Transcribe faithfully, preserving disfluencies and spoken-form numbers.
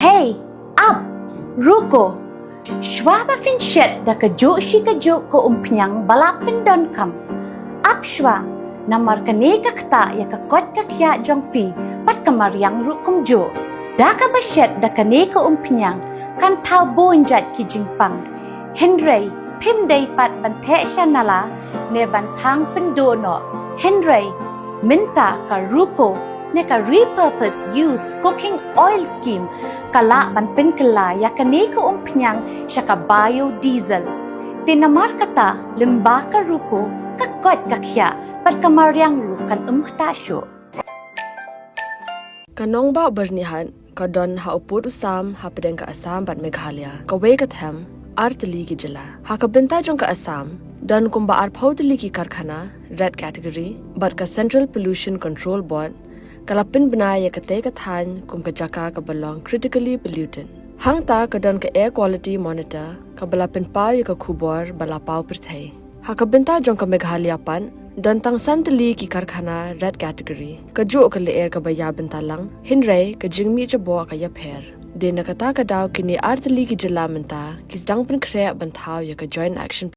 Hei, ap, ruko. Shwa ba phin shet da kajuh shi kajuh ka umphniang ba la pyndonkam, ap shwa, namar kane ka ktah ïa ka koit ka khiah jong phi bad ka mariang ruh kumjuh. Da kaba shet da kane ka umphniang kan thaw bun jait ki jingpang. Hynrei phim dei pat ban theh sha nala ne ban thang pynduh noh. Hynrei mynta ka ruko ne ka repurpose use cooking oil scheme ka lah ban pynkylla ïa kane ka umphniang sha ka biodiesel. Te namar kata, lyngba ka ruko, ka koit ka khiah bad ka mariang ruh kan ym ktah shuh. Ka nongbah Byrnihat ka don ha u pud u sam hapdeng ka Assam bad Meghalaya, kawei ka them, ar tylli ki jylla. Ha ka bynta jong ka Assam, don kumba arphew tylli ki karkhana red category, bad ka Central Pollution Control Board ka la pynbna ïa katei ka thaiñ kum ka jaka kaba long critically polluted. Hangta ka don ka Air Quality Monitor kaba la pynpaw ïa ka khubor ba la paw pyrthei. Ha ka bynta jong ka Meghalaya pat, don tang san tylli ki karkhana red category. Kajuh ka lyer kaba ïa bynta lang, hynrei ka jingmih jaboh ka ïapher. Dei na kata ka daw kine ar tylli ki jylla mynta ki sdang pynkhreh ban thaw ïa ka Joint Action